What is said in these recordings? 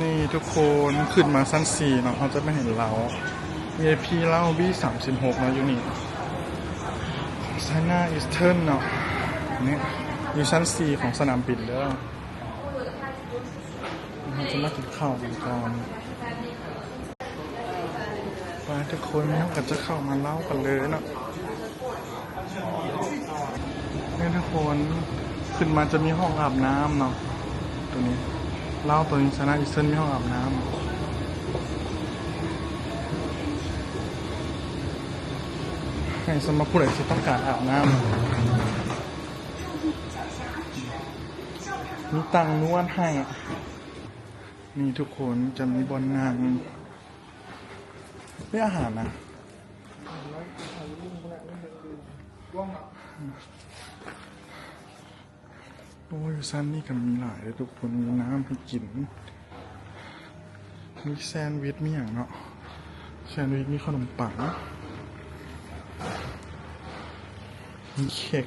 ນີ້ທຸກຄົນ ຂຶ້ນມາຊັ້ນສີ່ເນາະ ເຮົາຈະມາເຫັນເລົ້າ ວີໄອພີ ເລົ້າ ບີ ສາມສິບຫົກເນາະ ຢູ່ນີ້ China Eastern ເນາະ ນີ້ ຢູ່ຊັ້ນສີ່ຂອງສະໜາມບິນເດີ. ເຮົາຈະມາກິນເຂົ້າກັນກ່ອນ. ໄປທຸກຄົນ ເຮົາກໍຈະເຂົ້າມາເລົ້າກັນເລີຍເນາະ. ນີ້ທຸກຄົນ ຂຶ້ນມາຈະມີຫ້ອງອາບນ້ຳເນາະ ໂຕນີ້ ເລົ້າໂຕນີ້ China Eastern ມີຫ້ອງອາບນ້ຳ ໃຫ້ສຳລັບຜູ້ໃດທີ່ຕ້ອງການອາບນ້ຳ ມີຕັ່ງນວດໃຫ້. ນີ້ທຸກຄົນ ຈະມີບ່ອນນັ່ງ ເປັນອາຫານນະ ໂອ້ຍ ຊັ້ນນີ້ກໍມີຫຼາຍເດ້ທຸກຄົນ ມີນ້ຳໃຫ້ກິນ ມີແຊນວິດ ມີຫຍັງເນາະ ແຊນວິດ ມີຂະໜົມປັງ ມີເຄັກ.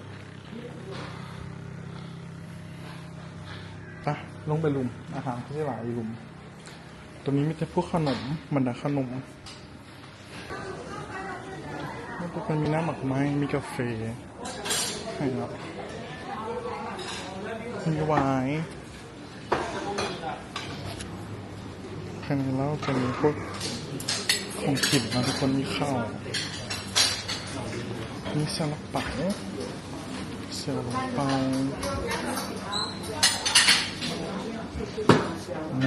ໄປ ລົງໄປລຸ່ມ ອາຫານຄືຊິຫຼາຍຢູ່ລຸ່ມ. ໂຕນີ້ມີແຕ່ພວກຂະໜົມ ບັນດາຂະໜົມ ແລ້ວກໍມີນ້ຳໝາກໄມ້ ມີກາເຟໃຫ້ເນາະ ມີວາຍ. ພາຍໃນເລົ້າຈະມີພວກຂອງກິນເນາະທຸກຄົນ ມີເຂົ້າ ມີຊາລາເປົາ ຊາລາເປົາ ອື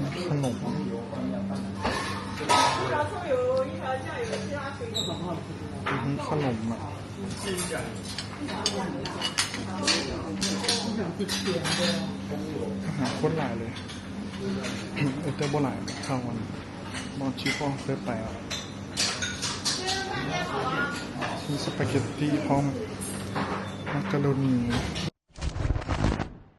ມ ຂະໜົມ ອືມ ຂະໜົມອະ. ອາຫານໂຄດຫຼາຍເລີຍ ເອີ ແຕ່ບໍ່ຫຼາຍເທົ່າອັນບ່ອນທີ່ພວກເຮົາເຄີຍໄປອະ ມີສະປາເກັດຕີພ້ອມ ມັກກະໂຣນີ.